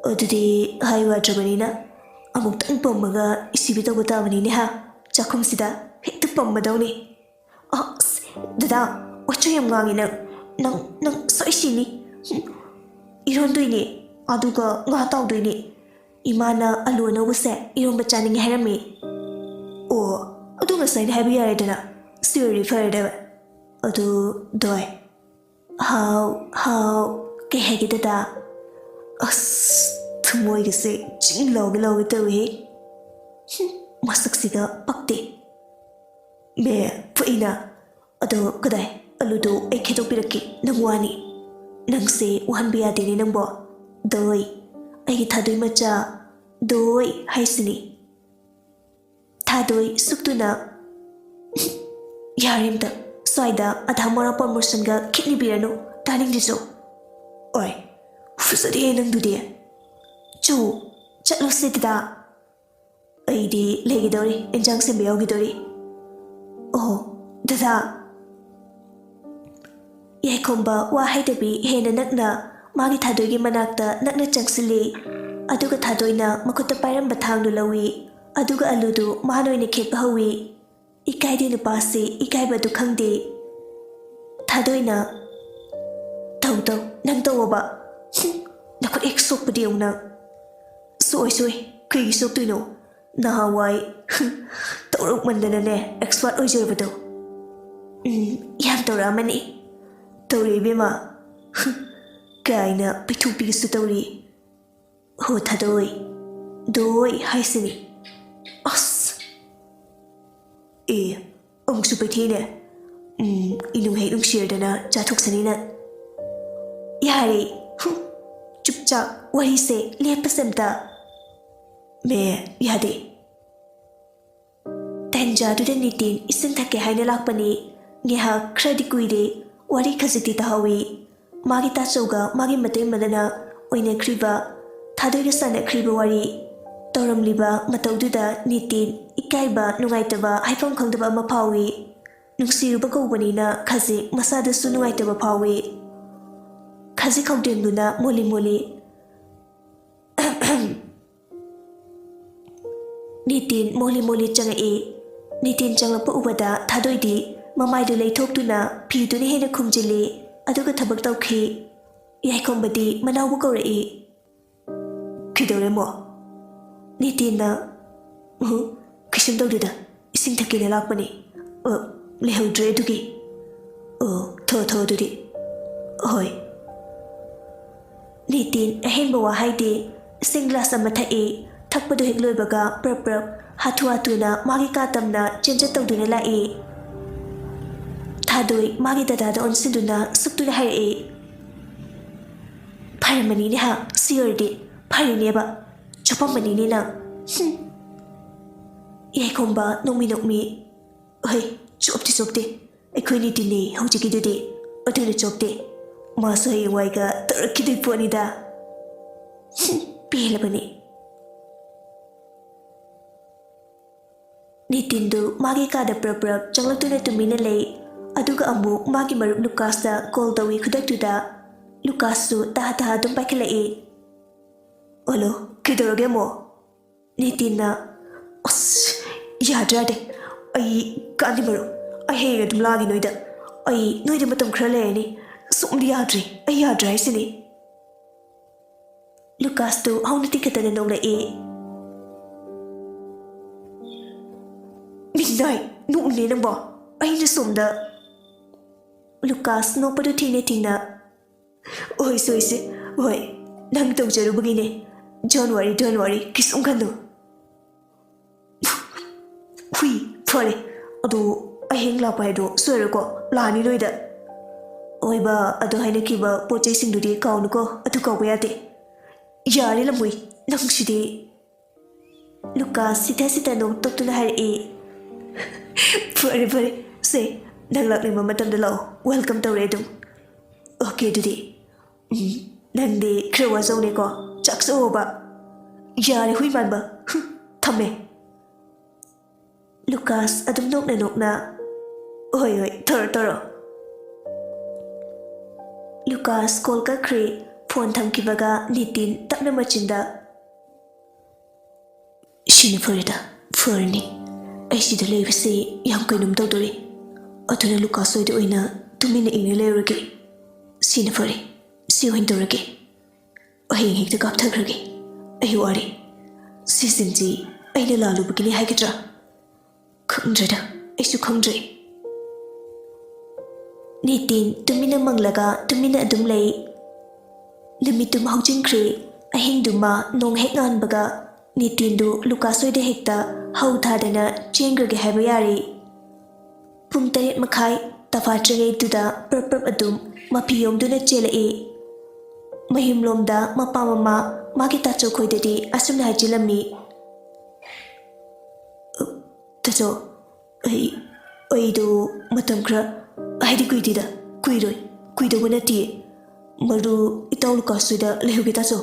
ꯑꯗꯨꯗꯤ ꯍꯥꯏꯌꯨ ꯌꯥꯗ꯭ꯔꯕꯅꯤꯅ ꯑꯃꯨꯛꯇꯪ ꯄꯝꯃꯒ ꯏꯁꯤꯕꯤ ꯇꯧꯕ ꯇꯥꯕꯅꯤꯅꯦ ꯍꯥ? ꯆꯥꯛꯈꯨꯝꯁꯤꯗ ꯍꯦꯛꯇ ꯄꯝꯃꯗꯧꯅꯤ꯫ ꯑꯁ, ꯗꯗꯥ, ꯋꯥꯆꯣꯏ ꯌꯥꯝ ꯉꯥꯡꯉꯤ ꯅꯪ꯫ ꯅꯪ, ꯅꯪ ꯁꯣꯏ ꯁꯤꯅꯤ꯫ ꯍꯨꯝ, ꯏꯔꯣꯟꯗꯣꯏꯅꯦ, ꯑꯗꯨꯒ ꯉꯥ ꯇꯥꯎꯗꯣꯏꯅꯦ꯫ ꯏꯃꯥꯅ ꯑꯂꯨ ꯑꯅꯧꯕꯁꯦ ꯏꯔꯣꯟꯕ ꯆꯥꯅꯤꯡꯉꯦ ꯍꯥꯏꯔꯝꯃꯤ꯫ ꯑꯣ, ꯑꯗꯨ ꯉꯁꯥꯏꯅ ꯍꯥꯏꯕ ꯌꯥꯔꯦꯗꯅ꯫ ꯁꯤ ꯑꯣꯏꯔꯗꯤ ꯐꯔꯦꯗꯕ꯫ ꯑꯗꯨ, ꯗꯣꯏ꯫ ꯍꯥꯎ, ꯍꯥꯎ꯫ ꯀꯩ ꯍꯥꯏꯒꯦ ꯗꯗꯥ? ꯑꯁ, ꯊꯃꯣꯏꯒꯁꯦ ꯆꯤꯡ ꯂꯥꯎꯒꯦ ꯂꯥꯎꯒꯦ ꯇꯧꯏꯍꯦ꯫ ꯍꯨꯝ, ꯃꯁꯛꯁꯤꯒ ꯄꯛꯇꯦ꯫ ꯃꯦ, ꯐꯨꯏꯅ꯫ ꯑꯗꯣ ꯀꯗꯥꯏ? ꯑꯂꯨꯗꯣ ꯑꯩ ꯈꯦꯠꯇꯣꯛꯄꯤꯔꯛꯀꯦ, ꯅꯪ ꯋꯥꯅꯤ꯫ ꯅꯪꯁꯦ ꯋꯥꯍꯟꯕ ꯌꯥꯗꯦꯅꯦ ꯅꯪꯕꯣ꯫ ꯗꯣꯏ, ꯑꯩꯒꯤ ꯊꯥꯗꯣꯏ ꯃꯆꯥ, ꯗꯣꯏ ꯍꯥꯏꯁꯤꯅꯤ꯫ ꯊꯥꯗꯣꯏ ꯁꯨꯛꯇꯨꯅ, ꯌꯥꯔꯦ ꯑꯝꯇ, ꯁ꯭ꯋꯥꯏꯗ ꯑꯙꯥ ꯃꯣꯔꯥ ꯄ꯭ꯔꯃꯣꯁꯟꯒ ꯈꯤꯠꯅꯤꯕꯤꯔꯅꯨ, ꯇꯥꯅꯤꯡꯗꯦꯁꯨ꯫ ꯑꯣꯏ, ꯐꯖꯗꯦꯍꯦ ꯅꯪꯗꯨꯗꯤ꯫ ꯆꯨ, ꯆꯠꯂꯣꯁꯦ ꯗꯗꯥ꯫ ꯑꯩꯗꯤ ꯂꯩꯒꯗꯧꯔꯤ, ꯏꯟꯖꯥꯡ ꯁꯦꯝꯕ ꯌꯥꯎꯈꯤꯗꯧꯔꯤ꯫ ꯑꯣ, ꯗꯗꯥ꯫ ꯌꯥꯏꯈꯣꯝꯕ ꯋꯥ ꯍꯥꯏꯗꯕꯤ ꯍꯦꯟꯅ ꯅꯛꯅ ꯃꯥꯒꯤ ꯊꯥꯗꯣꯏꯒꯤ ꯃꯅꯥꯛꯇ ꯅꯛꯅ ꯆꯪꯁꯤꯜꯂꯤ꯫ ꯑꯗꯨꯒ ꯊꯥꯗꯣꯏꯅ ꯃꯈꯨꯠꯇ ꯄꯥꯏꯔꯝꯕ ꯊꯥꯡꯗꯨ ꯂꯧꯏ꯫ ꯑꯗꯨꯒ ꯑꯂꯨꯗꯨ ꯃꯥꯅ ꯑꯣꯏꯅ ꯈꯦꯠꯄ ꯍꯧꯏ꯫ ꯏꯀꯥꯏꯗꯦ ꯅꯨꯄꯥꯁꯤ, ꯏꯀꯥꯏꯕꯗꯨ ꯈꯪꯗꯦ꯫ ꯊꯥꯗꯣꯏꯅ, "ꯇꯧ, ꯇꯧ, ꯅꯪ ꯇꯧꯑꯣꯕ꯫ ꯍꯨꯝ, ꯅꯈꯨꯠ ꯍꯦꯛ ꯁꯣꯛꯄꯗꯤ ꯌꯦꯡꯉꯨ ꯅꯪ꯫" "ꯁꯣꯛꯑꯣꯏ, ꯁꯣꯛꯑꯣꯏ, ꯀꯩꯒꯤ ꯁꯣꯛꯇꯣꯏꯅꯣ? ꯅꯍꯥꯟꯋꯥꯏ, ꯍꯨꯝ, ꯇꯧꯔꯛꯃꯟꯗꯅꯅꯦ, ꯑꯦꯛꯁꯄꯥꯔꯠ ꯑꯣꯏꯖꯔꯕꯗꯣ꯫" "ꯎꯝ, ꯌꯥꯝ ꯇꯧꯔꯛꯑꯃꯅꯤ꯫" "ꯇꯧꯔꯦ ꯏꯕꯦꯝꯃ꯫" "ꯍꯨꯝ, ꯀꯥꯏꯅ ꯄꯩꯊꯣꯛꯄꯤꯒꯦꯁꯨ ꯇꯧꯔꯤ꯫ ꯍꯣ ꯊꯥꯗꯣꯏ, ꯗꯣꯏ ꯍꯥꯏꯁꯤꯅꯤ꯫ ꯑꯁ! ꯑꯦ, ꯑꯃꯨꯛꯁꯨ ꯄꯩꯊꯦꯛꯏꯅꯦ꯫ ꯎꯝ, ꯏꯅꯨꯡ ꯍꯦꯛ ꯅꯨꯡꯁꯤꯔꯗꯅ ꯆꯥꯊꯣꯛꯁꯅꯤꯅ꯫ ꯌꯥꯔꯦ, ꯍꯨꯝ, ꯆꯨꯞꯆꯥꯛ ꯋꯥꯔꯤꯁꯦ ꯂꯦꯞꯄꯁꯦ ꯑꯝꯇ꯫ ꯃꯦ, ꯌꯥꯗꯦ꯫ ꯇꯟꯖꯥꯗꯨꯗ ꯅꯤꯇꯤꯟ ꯏꯁꯤꯡ ꯊꯛꯀꯦ ꯍꯥꯏꯅ ꯂꯥꯛꯄꯅꯤ꯫ ꯉꯥꯏꯍꯥꯛ ꯈꯔꯗꯤ ꯀꯨꯏꯔꯦ, ꯋꯥꯔꯤ ꯈꯖꯤꯛꯇꯤ ꯇꯥꯍꯧꯏ꯫ ꯃꯥꯒꯤ ꯇꯥꯆꯧꯒ ꯃꯥꯒꯤ ꯃꯇꯩ ꯃꯅꯥꯅ ꯑꯣꯏꯅꯈ꯭ꯔꯤꯕ, ꯊꯥꯗꯣꯏꯒ ꯁꯥꯟꯅꯈ꯭ꯔꯤꯕ ꯋꯥꯔꯤ꯫ ꯇꯧꯔꯝꯂꯤꯕ ꯃꯇꯧꯗꯨꯗ ꯅꯤꯇꯤꯟ ꯏꯀꯥꯏꯕ, ꯅꯨꯡꯉꯥꯏꯇꯕ, ꯍꯥꯏꯐꯝ ꯈꯪꯗꯕ ꯑꯃ ꯐꯥꯎꯏ꯫ ꯅꯨꯡꯁꯤꯔꯨꯕ ꯀꯧꯕꯅꯤꯅ ꯈꯖꯤꯛ ꯃꯁꯥꯗꯁꯨ ꯅꯨꯡꯉꯥꯏꯇꯕ ꯐꯥꯎꯏ꯫ ꯈꯖꯤꯛ ꯈꯧꯇꯦꯡꯗꯨꯅ ꯃꯣꯂꯤ ꯃꯣꯂꯤ ꯅꯤꯇꯤꯟ ꯃꯣꯂꯤ ꯃꯣꯂꯤ ꯆꯪꯉꯛꯏ꯫ ꯅꯤꯇꯤꯟ ꯆꯪꯂꯛꯄ ꯎꯕꯗ ꯊꯥꯗꯣꯏꯗꯤ ꯃꯃꯥꯏꯗꯨ ꯂꯩꯊꯣꯛꯇꯨꯅ ꯐꯤꯗꯨꯅ ꯍꯦꯟꯅ ꯈꯨꯝꯖꯤꯜꯂꯤ, ꯑꯗꯨꯒ ꯊꯕꯛ ꯇꯧꯈꯤ꯫ ꯌꯥꯏꯈꯣꯝꯕꯗꯤ ꯃꯅꯥꯎꯕꯨ ꯀꯧꯔꯛꯏ꯫ "ꯀꯩꯗꯧꯔꯦ, ꯃꯣ?" ꯅꯤꯇꯤꯟꯅ, "ꯎꯝ, ꯀꯩꯁꯨꯝ ꯇꯧꯗꯦꯗ, ꯏꯁꯤꯡ ꯊꯛꯀꯦꯅ ꯂꯥꯛꯄꯅꯤ꯫ ꯑ, ꯂꯩꯍꯧꯗ꯭ꯔꯦ ꯑꯗꯨꯒꯤ꯫ ꯑꯣ, ꯊꯣ, ꯊꯣ ꯑꯗꯨꯗꯤ꯫ ꯍꯣꯏ꯫" ꯅꯤꯇꯤꯟ ꯑꯍꯦꯟꯕ ꯋꯥ ꯍꯥꯏꯗꯦ꯫ ꯏꯁꯤꯡ ꯒ꯭ꯂꯥꯁ ꯑꯃ ꯊꯛꯏ꯫ ꯊꯛꯄꯗꯨ ꯍꯦꯛ ꯂꯣꯏꯕꯒ ꯄ꯭ꯔꯞ ꯄ꯭ꯔꯞ ꯍꯥꯊꯨ ꯍꯥꯊꯨꯅ ꯃꯥꯒꯤ ꯀꯥ ꯇꯝꯅ ꯆꯦꯟꯆꯠ ꯇꯧꯗꯨꯅ ꯂꯥꯛꯏ꯫ ꯊꯥꯗꯣꯏ ꯃꯥꯒꯤ ꯗꯗꯥꯗ ꯑꯣꯟꯁꯤꯟꯗꯨꯅ ꯁꯨꯛꯇꯨꯅ ꯍꯥꯏꯔꯛꯏ, "ꯐꯔꯝꯃꯅꯤꯅꯦ ꯍꯥ, ꯁꯤ ꯑꯣꯏꯔꯗꯤ ꯐꯔꯤꯅꯦꯕ, ꯆꯣꯞꯄꯝꯃꯅꯤꯅꯦ ꯅꯪ꯫" ꯍꯨꯝ꯫ ꯌꯥꯏꯈꯣꯝꯕ ꯅꯣꯛꯃꯤ ꯅꯣꯛꯃꯤ, "ꯍꯩ, ꯆꯣꯞꯇꯦ ꯆꯣꯞꯇꯦ, ꯑꯩꯈꯣꯏ ꯅꯤꯇꯤꯟꯅꯦ ꯍꯧꯖꯤꯛꯀꯤꯗꯨꯗꯤ, ꯑꯗꯨꯅ ꯆꯣꯞꯇꯦ, ꯃꯥꯁꯨ ꯍꯌꯦꯡꯋꯥꯏꯒ ꯇꯧꯔꯛꯈꯤꯗꯣꯏ ꯄꯣꯠꯅꯤꯗ꯫" ꯍꯨꯝ, ꯄꯦꯜꯂꯕꯅꯤ꯫ ꯅꯤꯇꯤꯟꯗꯨ ꯃꯥꯒꯤ ꯀꯥꯗ ꯄ꯭ꯔꯞ ꯄ꯭ꯔꯞ ꯆꯪꯂꯛꯇꯨꯅ ꯇꯨꯃꯤꯟꯅ ꯂꯩ꯫ ꯑꯗꯨꯒ ꯑꯃꯨꯛ ꯃꯥꯒꯤ ꯃꯔꯨꯞ ꯂꯨꯀꯥꯁꯇ ꯀꯣꯜ ꯇꯧꯏ ꯈꯨꯗꯛꯇꯨꯗ꯫ ꯂꯨꯀꯥꯁꯁꯨ ꯇꯍꯥ ꯇꯍꯥ ꯑꯗꯨꯝ ꯄꯥꯏꯈꯠꯂꯛꯏ꯫ "ꯍꯜꯂꯣ, ꯀꯩꯗꯧꯔꯒꯦ ꯑꯃꯨꯛ?" ꯅꯤꯇꯤꯟꯅ, "ꯑꯁ, ꯌꯥꯗ꯭ꯔꯦ ꯌꯥꯗ꯭ꯔꯦ, ꯑꯩ ꯀꯥꯟꯗꯤ ꯃꯔꯨꯞ, ꯑꯩ ꯍꯌꯦꯡ ꯑꯗꯨꯝ ꯂꯥꯛꯑꯒꯦ ꯅꯣꯏꯗ꯫ ꯑꯩ ꯅꯣꯏꯗ ꯃꯇꯝ ꯈꯔ ꯂꯩꯔꯅꯤ꯫ ꯁꯣꯝꯗꯤ ꯌꯥꯗ꯭ꯔꯦ, ꯑꯩ ꯌꯥꯗ꯭ꯔꯦ ꯍꯥꯏꯁꯤꯅꯤ꯫" ꯂꯨꯀꯥꯁꯇꯨ ꯍꯧꯅ ꯇꯤꯡꯈꯠꯇꯅ ꯅꯣꯛꯂꯛꯏ꯫ "ꯃꯤꯅꯥꯏ, ꯅꯣꯛꯏꯅꯦ ꯅꯪꯕꯣ꯫ ꯑꯩꯅ ꯁꯣꯝꯗ꯫" ꯂꯨꯀꯥꯁ ꯅꯣꯛꯄꯗꯨ ꯊꯤꯡꯅ ꯊꯤꯡꯅ, ꯍꯣꯏ, ꯁꯣꯏꯁꯦ꯫ ꯍꯣꯏ, ꯅꯪ ꯇꯧꯖꯔꯨꯕꯒꯤꯅꯦ꯫ Don't worry, don't worry, ꯀꯩꯁꯨꯝ ꯈꯟꯅꯨ꯫ ꯍꯨꯏ, ꯐꯔꯦ꯫ ꯑꯗꯣ ꯍꯌꯦꯡ ꯂꯥꯛꯄ ꯍꯥꯏꯗꯣ ꯁꯣꯏꯔꯣꯏꯀꯣ? ꯂꯥꯛꯑꯅꯤ ꯅꯣꯏꯗ꯫ ꯑꯣꯏꯕ, ꯑꯗꯣ ꯍꯥꯏꯅꯈꯤꯕ ꯄꯣꯠ ꯆꯩꯁꯤꯡꯗꯨꯗꯤ ꯀꯥꯎꯅꯨꯀꯣ, ꯑꯗꯨ ꯀꯥꯎꯕ ꯌꯥꯗꯦ꯫ ꯌꯥꯔꯦ ꯂꯝꯃꯨꯏ, ꯅꯪꯁꯤꯗꯤ꯫ ꯂꯨꯀꯥꯁ ꯁꯤꯊ ꯁꯤꯊ ꯅꯣꯛꯇꯣꯛꯇꯨꯅ ꯍꯥꯏꯔꯛꯏ꯫ ꯐꯔꯦ, ꯐꯔꯦ, ꯁꯦ, ꯅꯪ ꯂꯥꯛꯅꯤꯡꯕ ꯃꯇꯝꯗ ꯂꯥꯛꯑꯣ, welcome ꯇꯧꯔꯦ ꯑꯗꯨꯝ꯫ Okay, ꯑꯗꯨꯗꯤ꯫ ꯎꯝ, ꯅꯪꯗꯤ ꯈꯔ ꯋꯥꯖꯧꯅꯦꯀꯣ, ꯆꯥꯛ ꯆꯥꯎꯑꯣꯕ꯫ ꯌꯥꯔꯦ ꯍꯨꯏ ꯃꯥꯟꯕ, ꯍꯨꯝ, ꯊꯝꯃꯦ꯫ ꯂꯨꯀꯥꯁ ꯑꯗꯨꯝ ꯅꯣꯛꯅ ꯅꯣꯛꯅ, "ꯍꯣꯏ, ꯍꯣꯏ, ꯇꯧꯔꯣ, ꯇꯧꯔꯣ꯫" ꯂꯨꯀꯥꯁ ꯀꯣꯜ ꯀꯛꯈ꯭ꯔꯦ꯫ ꯐꯣꯟ ꯊꯝꯈꯤꯕꯒ ꯅꯤꯇꯤꯟ ꯇꯞꯅ ꯃꯆꯤꯟꯗ, "ꯁꯤꯅ ꯐꯔꯦꯗ, ꯐꯔꯅꯤ꯫ ꯑꯩ ꯁꯤꯗ ꯂꯩꯕꯁꯦ ꯌꯥꯝ ꯀꯩꯅꯣꯝ ꯇꯧꯗꯣꯔꯤ꯫ ꯑꯗꯨꯅ ꯂꯨꯀꯥꯁ ꯍꯣꯏꯗ ꯑꯣꯏꯅ ꯇꯨꯃꯤꯟꯅ ꯏꯪꯅ ꯂꯩꯔꯨꯔꯒꯦ꯫ ꯁꯤꯅ ꯐꯔꯦ, ꯁꯤ ꯑꯣꯏꯅ ꯇꯧꯔꯒꯦ꯫ ꯍꯌꯦꯡ ꯍꯦꯛꯇ ꯀꯥꯞꯊꯈ꯭ꯔꯒꯦ꯫ ꯑꯩ ꯋꯥꯔꯦ꯫ ꯁꯤꯁꯤꯡꯁꯤ ꯑꯩꯅ ꯂꯥꯜꯂꯨꯕꯒꯤꯅꯤ ꯍꯥꯏꯒꯗ꯭ꯔꯥ? ꯈꯪꯗ꯭ꯔꯦꯗ, ꯑꯩꯁꯨ ꯈꯪꯗ꯭ꯔꯦ꯫" ꯅꯤꯇꯤꯟ ꯇꯨꯃꯤꯟꯅ ꯃꯪꯂꯒ ꯇꯨꯃꯤꯟꯅ ꯑꯗꯨꯝ ꯂꯩ꯫ ꯅꯨꯃꯤꯠꯇꯨꯝ ꯍꯧꯖꯤꯟꯈ꯭ꯔꯦ꯫ ꯑꯍꯤꯡꯗꯨꯃ ꯅꯣꯡ ꯍꯦꯛ ꯉꯥꯟꯕꯒ ꯅꯤꯇꯤꯟꯗꯨ ꯂꯨꯀꯥꯁ ꯍꯣꯏꯗ ꯍꯦꯛꯇ ꯍꯧ ꯊꯥꯗꯅ ꯆꯦꯟꯈ꯭ꯔꯒꯦ ꯍꯥꯏꯕ ꯌꯥꯔꯦ꯫ ꯄꯨꯡ ꯇꯔꯦꯠ ꯃꯈꯥꯏ ꯇꯐꯥꯠꯇ꯭ꯔꯤꯉꯩꯗꯨꯗ ꯄ꯭ꯔꯞ ꯄ꯭ꯔꯞ ꯑꯗꯨꯝ ꯃꯐꯤ ꯌꯣꯝꯗꯨꯅ ꯆꯦꯜꯂꯛꯏ꯫ ꯃꯌꯨꯝꯂꯣꯝꯗ ꯃꯄꯥ ꯃꯃꯥ ꯃꯥꯒꯤ ꯇꯥꯆꯧ ꯈꯣꯏꯗꯗꯤ ꯑꯁꯨꯝꯅ ꯍꯥꯏꯖꯤꯜꯂꯝꯃꯤ, "ꯇꯥꯆꯧ, ꯑꯩ, ꯑꯩꯗꯣ ꯃꯇꯝ ꯈꯔ, ꯍꯥꯏꯗꯤ ꯀꯨꯏꯗꯦꯗ, ꯀꯨꯏꯔꯣꯏ, ꯀꯨꯏꯗꯧꯕ ꯅꯠꯇꯦ꯫ ꯃꯔꯨ ꯏꯇꯥꯎ ꯂꯨꯀꯥꯁ ꯍꯣꯏꯗ ꯂꯩꯍꯧꯒꯦ ꯇꯥꯆꯧ꯫"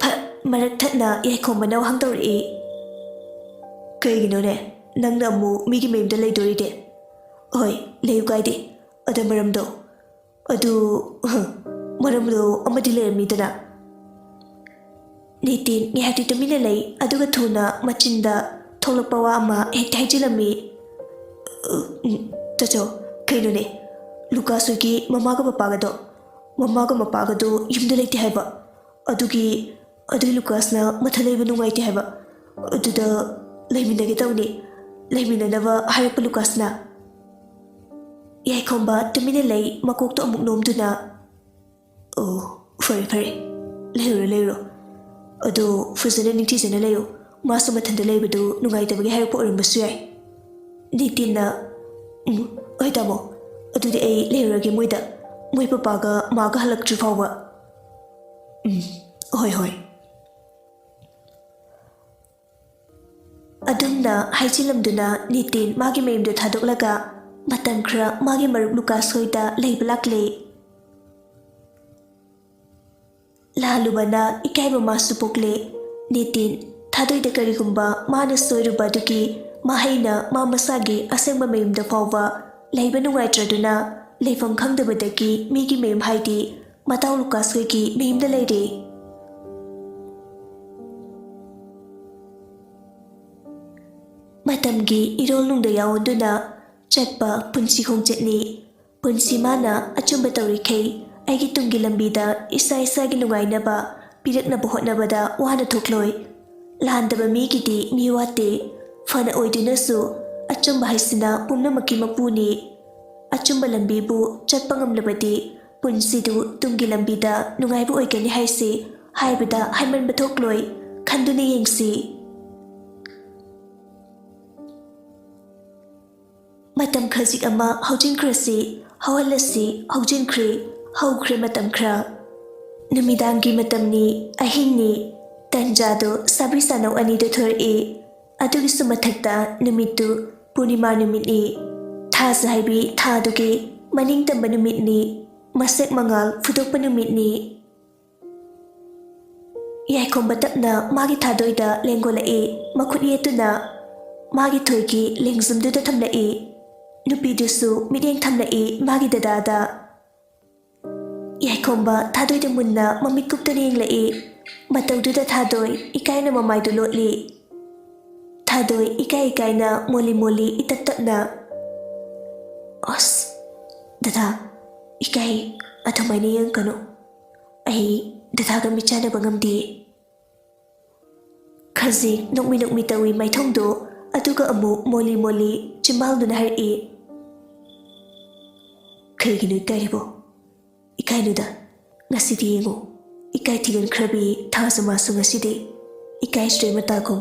ꯐꯠ ꯃꯔꯛ ꯊꯠꯅ ꯌꯥꯏꯈꯣꯝꯕꯅ ꯋꯥꯍꯪ ꯇꯧꯔꯛꯏ, "ꯀꯩꯒꯤꯅꯣꯅꯦ? ꯅꯪꯅ ꯑꯃꯨꯛ ꯃꯤꯒꯤ ꯃꯌꯨꯝꯗ ꯂꯩꯗꯣꯔꯤꯗꯤ?" "ꯍꯣꯏ, ꯂꯩꯌꯨ ꯀꯥꯏꯗꯦ꯫ ꯑꯗ ꯃꯔꯝꯗꯣ, ꯑꯗꯨ, ꯃꯔꯝꯗꯣ ꯑꯃꯗꯤ ꯂꯩꯔꯝꯃꯤꯗꯅ꯫" ꯅꯤꯇꯤꯟ ꯉꯥꯏꯍꯥꯛꯇꯤ ꯇꯨꯃꯤꯟꯅ ꯂꯩ, ꯑꯗꯨꯒ ꯊꯨꯅ ꯃꯆꯤꯟꯗ ꯊꯣꯛꯂꯛꯄ ꯋꯥ ꯑꯃ ꯍꯦꯛꯇ ꯍꯥꯏꯖꯤꯜꯂꯝꯃꯤ꯫ "ꯎꯝ, ꯇꯥꯆꯧ, ꯀꯩꯅꯣꯅꯦ? ꯂꯨꯀꯥꯁ ꯍꯣꯏꯒꯤ ꯃꯃꯥꯒ ꯃꯄꯥꯒꯗꯣ, ꯃꯃꯥꯒ ꯃꯄꯥꯒꯗꯣ ꯌꯨꯝꯗ ꯂꯩꯇꯦ ꯍꯥꯏꯕ꯫ ꯑꯗꯨꯒꯤ, ꯑꯗꯨꯒꯤ ꯂꯨꯀꯥꯁꯅ ꯃꯊꯟ ꯂꯩꯕ ꯅꯨꯡꯉꯥꯏꯇꯦ ꯍꯥꯏꯕ꯫ ꯑꯗꯨꯗ ꯂꯩꯃꯤꯟꯅꯒꯦ ꯇꯧꯅꯤ꯫ ꯂꯩꯃꯤꯟꯅꯅꯕ ꯍꯥꯏꯔꯛꯄ ꯂꯨꯀꯥꯁꯅ꯫" ꯌꯥꯏꯈꯣꯝꯕ ꯇꯨꯃꯤꯟꯅ ꯂꯩ, ꯃꯀꯣꯛꯇꯣ ꯑꯃꯨꯛ ꯅꯣꯝꯗꯨꯅ꯫ "ꯑꯣ, ꯐꯔꯦ ꯐꯔꯦ, ꯂꯩꯔꯨꯔꯣ ꯂꯩꯔꯨꯔꯣ꯫ ꯑꯗꯣ ꯐꯖꯅ ꯅꯤꯡꯊꯤꯖꯅ ꯂꯩꯌꯨ, ꯃꯥꯁꯨ ꯃꯊꯟꯇ ꯂꯩꯕꯗꯨ ꯅꯨꯡꯉꯥꯏꯇꯕꯒꯤ ꯍꯥꯏꯔꯛꯄ ꯑꯣꯏꯔꯝꯕꯁꯨ ꯌꯥꯏ"꯫ ꯅꯤꯇꯤꯟꯅ, "ꯎꯝ, ꯍꯣꯏ ꯇꯥꯃꯣ, ꯑꯗꯨꯗꯤ ꯑꯩ ꯂꯩꯔꯨꯔꯒꯦ ꯃꯣꯏꯗ, ꯃꯣꯏ ꯄꯄꯥꯒ ꯃꯥꯒ ꯍꯜꯂꯛꯇ꯭ꯔꯤ ꯐꯥꯎꯕ"꯫ "ꯎꯝ, ꯍꯣꯏ ꯍꯣꯏ"꯫ ꯑꯗꯨꯝꯅ ꯍꯥꯏꯖꯤꯜꯂꯝꯗꯨꯅ ꯅꯤꯇꯤꯟ ꯃꯥꯒꯤ ꯃꯌꯨꯝꯗ ꯊꯥꯗꯣꯛꯂꯒ ꯃꯇꯝ ꯈꯔ ꯃꯥꯒꯤ ꯃꯔꯨꯞ ꯂꯨꯀꯥꯁ ꯍꯣꯏꯗ ꯂꯩꯕ ꯂꯥꯛꯂꯦ꯫ ꯂꯥꯂꯨꯕꯅ ꯏꯀꯥꯏꯕ ꯃꯥꯁꯨ ꯄꯣꯛꯂꯦ꯫ ꯅꯤꯇꯤꯟ ꯊꯥꯗꯣꯏꯗ ꯀꯔꯤꯒꯨꯝꯕ ꯃꯥꯅ ꯁꯣꯏꯔꯨꯕ ꯑꯗꯨꯒꯤ ꯃꯍꯩꯅ ꯃꯥ ꯃꯁꯥꯒꯤ ꯑꯁꯦꯡꯕ ꯃꯌꯨꯝꯗ ꯐꯥꯎꯕ ꯂꯩꯕ ꯅꯨꯡꯉꯥꯏꯇ꯭ꯔꯗꯨꯅ ꯂꯩꯐꯝ ꯈꯪꯗꯕꯗꯒꯤ ꯃꯤꯒꯤ ꯃꯌꯨꯝ, ꯍꯥꯏꯗꯤ ꯃꯇꯥꯎ ꯂꯨꯀꯥꯁ ꯍꯣꯏꯒꯤ ꯃꯌꯨꯝꯗ ꯂꯩꯔꯦ꯫ ꯃꯇꯝꯒꯤ ꯏꯔꯣꯜꯅꯨꯡꯗ ꯌꯥꯑꯣꯟꯗꯨꯅ ꯆꯠꯄ ꯄꯨꯟꯁꯤ ꯈꯣꯡꯆꯠꯅꯤ꯫ ꯄꯨꯟꯁꯤ ꯃꯥꯅ ꯑꯆꯨꯝꯕ ꯇꯧꯔꯤꯈꯩ ꯑꯩꯒꯤ ꯇꯨꯡꯒꯤ ꯂꯝꯕꯤꯗ ꯏꯁꯥ ꯏꯁꯥꯒꯤ ꯅꯨꯡꯉꯥꯏꯅꯕ ꯄꯤꯔꯛꯅꯕ ꯍꯣꯠꯅꯕꯗ ꯋꯥꯅ ꯊꯣꯛꯂꯣꯏ꯫ ꯂꯥꯟꯗꯕ ꯃꯤꯒꯤꯗꯤ ꯃꯤ ꯋꯥꯠꯇꯦ꯫ ꯐꯅ ꯑꯣꯏꯗꯨꯅꯁꯨ ꯑꯆꯨꯝꯕ ꯍꯥꯏꯁꯤꯅ ꯄꯨꯝꯅꯃꯛꯀꯤ ꯃꯄꯨꯅꯤ꯫ ꯑꯆꯨꯝꯕ ꯂꯝꯕꯤꯕꯨ ꯆꯠꯄ ꯉꯝꯂꯕꯗꯤ ꯄꯨꯟꯁꯤꯗꯨ ꯇꯨꯡꯒꯤ ꯂꯝꯕꯤꯗ ꯅꯨꯡꯉꯥꯏꯕ ꯑꯣꯏꯒꯅꯤ ꯍꯥꯏꯁꯤ ꯍꯥꯏꯕꯗ ꯍꯥꯏꯃꯟꯕ ꯊꯣꯛꯂꯣꯏ꯫ ꯈꯟꯗꯨꯅ ꯌꯦꯡꯁꯤ꯫ ꯃꯇꯝ ꯈꯖꯤꯛ ꯑꯃ ꯍꯧꯖꯤꯟꯈ꯭ꯔꯁꯤ, ꯍꯧꯍꯜꯂꯁꯤ, ꯍꯧꯖꯤꯟꯈ꯭ꯔꯦ, ꯍꯧꯈ꯭ꯔꯦ ꯃꯇꯝ ꯈꯔ꯫ ꯅꯨꯃꯤꯗꯥꯡꯒꯤ ꯃꯇꯝꯅꯤ, ꯑꯍꯤꯡꯅꯤ, ꯇꯟꯖꯥꯗꯣ ꯁꯥꯕꯤ ꯁꯥꯅꯧ ꯑꯅꯤꯗ ꯊꯣꯔꯛꯏ꯫ ꯑꯗꯨꯒꯤꯁꯨ ꯃꯊꯛꯇ ꯅꯨꯃꯤꯠꯇꯨ ꯄꯨꯔꯅꯤꯃꯥ ꯅꯨꯃꯤꯠꯅꯤ꯫ ꯊꯥꯖ ꯍꯥꯏꯕꯤ ꯊꯥꯗꯨꯒꯤ ꯃꯅꯤꯡ ꯇꯝꯕ ꯅꯨꯃꯤꯠꯅꯤ, ꯃꯁꯦꯛ ꯃꯉꯥꯜ ꯐꯨꯗꯣꯛꯄ ꯅꯨꯃꯤꯠꯅꯤ꯫ ꯌꯥꯏꯈꯣꯝꯕ ꯇꯞꯅ ꯃꯥꯒꯤ ꯊꯥꯗꯣꯏꯗ ꯂꯦꯡꯒꯣꯜꯂꯛꯏ, ꯃꯈꯨꯠ ꯌꯦꯠꯇꯨꯅ ꯃꯥꯒꯤ ꯊꯣꯏꯒꯤ ꯂꯦꯡꯖꯨꯝꯗꯨꯗ ꯊꯝꯂꯛꯏ꯫ ꯅꯨꯄꯤꯗꯨꯁꯨ ꯃꯤꯠꯌꯦꯡ ꯊꯝꯂꯛꯏ ꯃꯥꯒꯤ ꯗꯗꯥꯗ꯫ ꯌꯥꯏꯈꯣꯝꯕ ꯊꯥꯗꯣꯏꯗ ꯃꯨꯟꯅ ꯃꯃꯤꯠ ꯀꯨꯞꯇꯅ ꯌꯦꯡꯂꯛꯏ꯫ ꯃꯇꯧꯗꯨꯗ ꯊꯥꯗꯣꯏ ꯏꯀꯥꯏꯅ ꯃꯃꯥꯏꯗꯨ ꯂꯣꯠꯂꯤ꯫ ꯊꯥꯗꯣꯏ ꯏꯀꯥꯏ ꯏꯀꯥꯏꯅ ꯃꯣꯜꯂꯤ ꯃꯣꯜꯂꯤ ꯏꯇꯞ ꯇꯞꯅ, "ꯑꯁ, ꯗꯗꯥ, ꯏꯀꯥꯏ, ꯑꯗꯨꯃꯥꯏꯅ ꯌꯦꯡꯀꯅꯨ꯫ ꯑꯩ ꯗꯗꯥꯒ ꯃꯤꯠ ꯆꯥꯟꯅꯕ ꯉꯝꯗꯦ"꯫ ꯈꯖꯤꯛ ꯅꯣꯛꯃꯤ ꯅꯣꯛꯃꯤ ꯇꯧꯏ ꯃꯥꯏꯊꯣꯡꯗꯣ, ꯑꯗꯨꯒ ꯑꯃꯨꯛ ꯃꯣꯜꯂꯤ ꯃꯣꯜꯂꯤ ꯆꯤꯝꯕꯥꯜꯗꯨꯅ ꯍꯥꯏꯔꯛꯏ, ꯀꯩꯒꯤꯅꯣ ꯏꯀꯥꯏꯔꯤꯕꯣ? ꯏꯀꯥꯏꯅꯨꯗ꯫ ꯉꯁꯤꯗꯤ ꯌꯦꯡꯉꯨ, ꯏꯀꯥꯏ ꯊꯤꯒꯟꯈ꯭ꯔꯕꯤ ꯊꯥꯖꯃꯥꯁꯨ ꯉꯁꯤꯗꯤ ꯏꯀꯥꯏ ꯏꯁꯇ꯭ꯔꯦ ꯃꯇꯥꯒꯨꯝ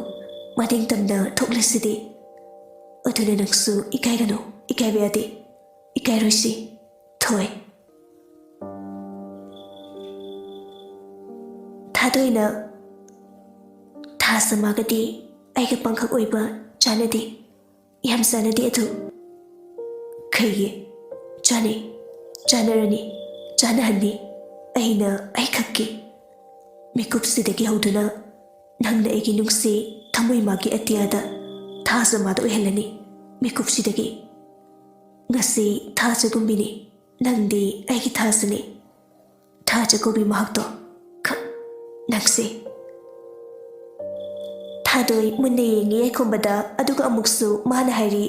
ꯃꯇꯦꯡ ꯇꯝꯅ ꯊꯣꯛꯂꯤꯁꯤꯗꯤ꯫ ꯑꯗꯨꯅ ꯅꯪꯁꯨ ꯏꯀꯥꯏꯒꯅꯨ, ꯏꯀꯥꯏꯕ ꯌꯥꯗꯦ꯫ ꯏꯀꯥꯏꯔꯣꯏꯁꯤ꯫ ꯊꯣꯏ꯫ ꯊꯥꯗꯣꯏꯅ, "ꯊꯥꯖꯃꯥꯒꯗꯤ ꯑꯩꯒ ꯄꯥꯡꯈꯛ ꯑꯣꯏꯕ ꯆꯥꯟꯅꯗꯦ꯫ ꯌꯥꯝ ꯆꯥꯟꯅꯗꯦ ꯑꯗꯨ꯫" "ꯀꯩꯒꯤ? ꯆꯥꯟꯅꯩ, ꯆꯥꯟꯅꯔꯅꯤ, ꯆꯥꯟꯅꯍꯟꯅꯤ꯫ ꯑꯩꯅ ꯑꯩꯈꯛꯀꯤ ꯃꯤꯀꯨꯞꯁꯤꯗꯒꯤ ꯍꯧꯗꯨꯅ ꯅꯪꯅ ꯑꯩꯒꯤ ꯅꯨꯡꯁꯤ ꯊꯃꯣꯏ ꯃꯥꯒꯤ ꯑꯇꯤꯌꯥꯗ ꯊꯥꯖꯃꯥꯗ ꯑꯣꯏꯍꯜꯂꯅꯤ꯫ ꯃꯤꯀꯨꯞꯁꯤꯗꯒꯤ ꯉꯁꯤ ꯊꯥꯖꯒꯨꯝꯕꯤꯅꯤ꯫ ꯅꯪꯗꯤ ꯑꯩꯒꯤ ꯊꯥꯖꯅꯤ꯫ ꯊꯥꯖ ꯀꯧꯕꯤ ꯃꯍꯥꯛꯇꯣ ꯈꯛ ꯅꯪꯁꯦ꯫" ꯊꯥꯗꯣꯏ ꯃꯨꯟꯅ ꯌꯦꯡꯉꯤ ꯌꯥꯏꯈꯣꯝꯕꯗ, ꯑꯗꯨꯒ ꯑꯃꯨꯛꯁꯨ ꯃꯥꯅ ꯍꯥꯏꯔꯤ,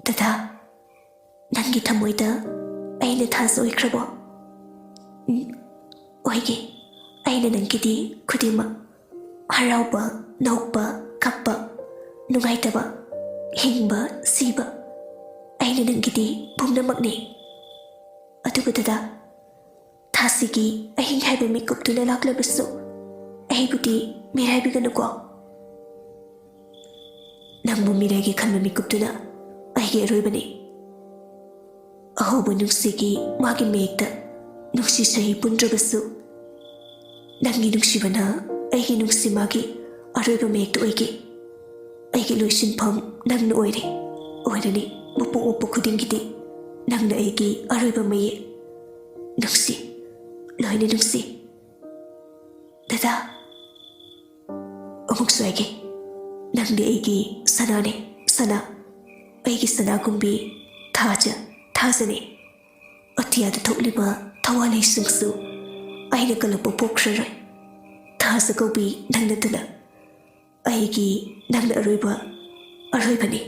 "ꯗꯗꯥ, ꯅꯪꯒꯤ ꯊꯃꯣꯏꯗ ꯑꯩꯅ ꯊꯥꯖ ꯑꯣꯏꯈ꯭ꯔꯕꯣ?" "ꯎꯝ, ꯑꯣꯏꯒꯦ꯫ ꯑꯩꯅ ꯅꯪꯒꯤꯗꯤ ꯈꯨꯗꯤꯡꯃꯛ꯫ ꯍꯔꯥꯎꯕ, ꯅꯣꯛꯄ, ꯀꯞꯄ, ꯅꯨꯡꯉꯥꯏꯇꯕ, ꯍꯤꯡꯕ, ꯁꯤꯕ, ꯑꯩꯅ ꯅꯪꯒꯤꯗꯤ ꯄꯨꯝꯅꯃꯛꯅꯤ꯫ ꯑꯗꯨꯕꯨ ꯗꯗꯥ, ꯊꯥꯁꯤꯒꯤ ꯑꯍꯤꯡ ꯍꯥꯏꯕ ꯃꯤꯀꯨꯞꯇꯨꯅ ꯂꯥꯛꯂꯕꯁꯨ, ꯑꯩꯕꯨꯗꯤ ꯃꯤꯔꯥꯏꯕꯤꯒꯅꯨꯀꯣ꯫ ꯅꯪꯕꯨ ꯃꯤꯔꯥꯏꯒꯦ ꯈꯟꯕ ꯃꯤꯀꯨꯞꯇꯨꯅ ꯑꯩꯒꯤ ꯑꯔꯣꯏꯕꯅꯤ꯫" ꯑꯍꯧꯕ ꯅꯨꯡꯁꯤꯒꯤ ꯃꯥꯒꯤ ꯃꯌꯦꯛꯇ ꯅꯨꯡꯁꯤ ꯁꯍꯤ ꯄꯨꯟꯗ꯭ꯔꯕꯁꯨ, ꯅꯪꯒꯤ ꯅꯨꯡꯁꯤꯕꯅ ꯑꯩꯒꯤ ꯅꯨꯡꯁꯤ ꯃꯥꯒꯤ ꯑꯔꯣꯏꯕ ꯃꯌꯦꯛꯇ ꯑꯣꯏꯒꯦ꯫ ꯑꯩꯒꯤ ꯂꯣꯏꯁꯤꯟꯐꯝ ꯅꯪꯅ ꯑꯣꯏꯔꯦ, ꯑꯣꯏꯔꯅꯤ꯫ ꯃꯄꯣꯛ ꯃꯄꯣꯛ ꯈꯨꯗꯤꯡꯒꯤꯗꯤ ꯅꯪꯅ ꯑꯩꯒꯤ ꯑꯔꯣꯏꯕ ꯃꯌꯦꯛ꯫ ꯅꯨꯡꯁꯤ, ꯂꯣꯏꯅ ꯅꯨꯡꯁꯤ꯫ ꯗꯗꯥ, ꯑꯃꯨꯛꯁꯨ ꯍꯥꯏꯒꯦ, ꯅꯪꯗꯤ ꯑꯩꯒꯤ ꯁꯅꯥꯅꯦ, ꯁꯅꯥ꯫ ꯑꯩꯒꯤ ꯁꯅꯥꯒꯨꯝꯕꯤ ꯊꯥꯖ, ꯊꯥꯖꯅꯦ꯫ ꯑꯇꯤꯌꯥꯗ ꯊꯣꯛꯂꯤꯕ ꯊꯋꯥꯟꯂꯩꯁꯤꯡꯁꯨ ꯑꯩꯅ ꯀꯜꯂꯛꯄ ꯄꯣꯛꯈ꯭ꯔꯔꯣꯏ꯫ ꯊꯥꯖ ꯀꯧꯕꯤ ꯅꯪ ꯅꯠꯇꯅ ꯑꯩꯒꯤ ꯅꯪꯅ ꯑꯔꯣꯏꯕ, ꯑꯔꯣꯏꯕꯅꯤ꯫"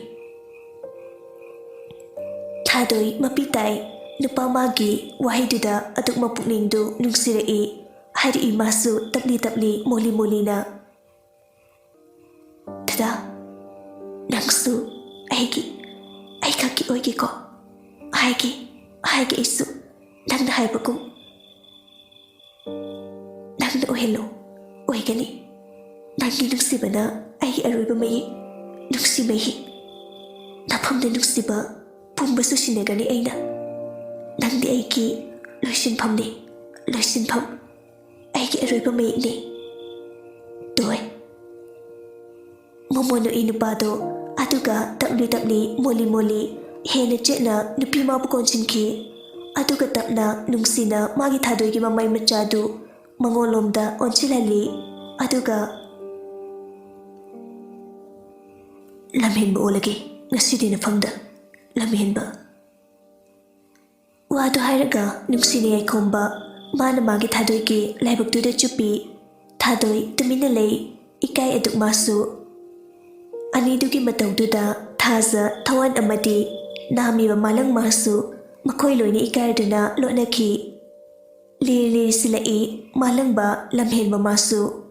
ꯊꯥꯗꯣꯏ ꯃꯄꯤ ꯇꯥꯏ꯫ ꯅꯨꯄꯥ ꯃꯥꯒꯤ ꯋꯥꯍꯩꯗꯨꯗ ꯑꯗꯨꯛ ꯃꯄꯨꯛꯅꯤꯡꯗꯨ ꯅꯨꯡꯁꯤꯔꯛꯏ꯫ ꯍꯥꯏꯔꯛꯏ ꯃꯥꯁꯨ ꯇꯞꯂꯤ ꯇꯞꯂꯤ, ꯃꯣꯂꯤ ꯃꯣꯂꯤꯅ, "ꯗꯗꯥ, ꯅꯪꯁꯨ ꯑꯩꯒꯤ, ꯑꯩꯈꯛꯀꯤ ꯑꯣꯏꯒꯦꯀꯣ?" ꯍꯥꯏꯒꯦ, ꯍꯥꯏꯒꯦ ꯑꯩꯁꯨ, ꯅꯪꯅ ꯍꯥꯏꯕꯒꯨꯝ꯫ ꯅꯪꯅ ꯑꯣꯏꯍꯜꯂꯣ, ꯑꯣꯏꯒꯅꯤ꯫ ꯅꯪꯒꯤ ꯅꯨꯡꯁꯤꯕꯅ ꯑꯩꯒꯤ ꯑꯔꯣꯏꯕ ꯃꯌꯦꯛ, ꯅꯨꯡꯁꯤ ꯃꯍꯤꯛ꯫ ꯅꯐꯝꯗ ꯅꯨꯡꯁꯤꯕ ꯄꯨꯝꯕꯁꯨ ꯁꯤꯟꯅꯒꯅꯤ ꯑꯩꯅ꯫ ꯅꯪꯗꯤ ꯑꯩꯒꯤ ꯂꯣꯏꯁꯤꯟꯐꯝꯅꯤ, ꯂꯣꯏꯁꯤꯟꯐꯝ꯫ ꯑꯩꯒꯤ ꯑꯔꯣꯏꯕ ꯃꯌꯦꯛꯅꯤ꯫ ꯇꯣꯏ꯫ ꯃꯣꯃꯣꯟ ꯅꯣꯛꯏ ꯅꯨꯄꯥꯗꯣ, ꯑꯗꯨꯒ ꯇꯞꯂꯤ ꯇꯞꯂꯤ, ꯃꯣꯂꯤ ꯃꯣꯂꯤ, ꯍꯦꯟꯅ ꯆꯦꯠꯅ ꯅꯨꯄꯤ ꯃꯥꯕꯨ ꯀꯣꯟꯁꯤꯟꯈꯤ꯫ ꯑꯗꯨꯒ ꯇꯞꯅ, ꯅꯨꯡꯁꯤꯅ ꯃꯥꯒꯤ ꯊꯥꯗꯣꯏꯒꯤ ꯃꯃꯩ ꯃꯆꯥꯗꯨ ꯃꯉꯣꯟꯂꯣꯝꯗ ꯑꯣꯟꯁꯤꯜꯍꯜꯂꯤ꯫ ꯑꯗꯨꯒ ꯂꯝꯍꯦꯟꯕ ꯑꯣꯜꯂꯒꯦ ꯉꯁꯤꯗꯤ ꯅꯐꯝꯗ, ꯂꯝꯍꯦꯟꯕ꯫ ꯋꯥꯗꯨ ꯍꯥꯏꯔꯒ ꯅꯨꯡꯁꯤꯅ ꯌꯥꯏꯈꯣꯝꯕ ꯃꯥꯅ ꯃꯥꯒꯤ ꯊꯥꯗꯣꯏꯒꯤ ꯂꯥꯏꯕꯛꯇꯨꯗ ꯆꯨꯞꯄꯤ꯫ ꯊꯥꯗꯣꯏ ꯇꯨꯃꯤꯟꯅ ꯂꯩ, ꯏꯀꯥꯏ ꯑꯗꯨꯛ ꯃꯥꯁꯨ꯫ ꯑꯅꯤꯗꯨꯒꯤ ꯃꯇꯧꯗꯨꯗ ꯊꯥꯖ, ꯊꯋꯥꯟ ꯑꯃꯗꯤ ꯅꯥꯝꯃꯤꯕ ꯃꯥꯂꯪ ꯃꯥꯁꯨ ꯃꯈꯣꯏ ꯂꯣꯏꯅ ꯏꯀꯥꯏꯗꯨꯅ ꯂꯣꯠꯅꯈꯤ꯫ ꯂꯤꯔꯤ ꯂꯤꯔꯤ ꯁꯤꯜꯂꯛꯏ ꯃꯥꯂꯪꯕ ꯂꯝꯍꯦꯟꯕ ꯃꯥꯁꯨ꯫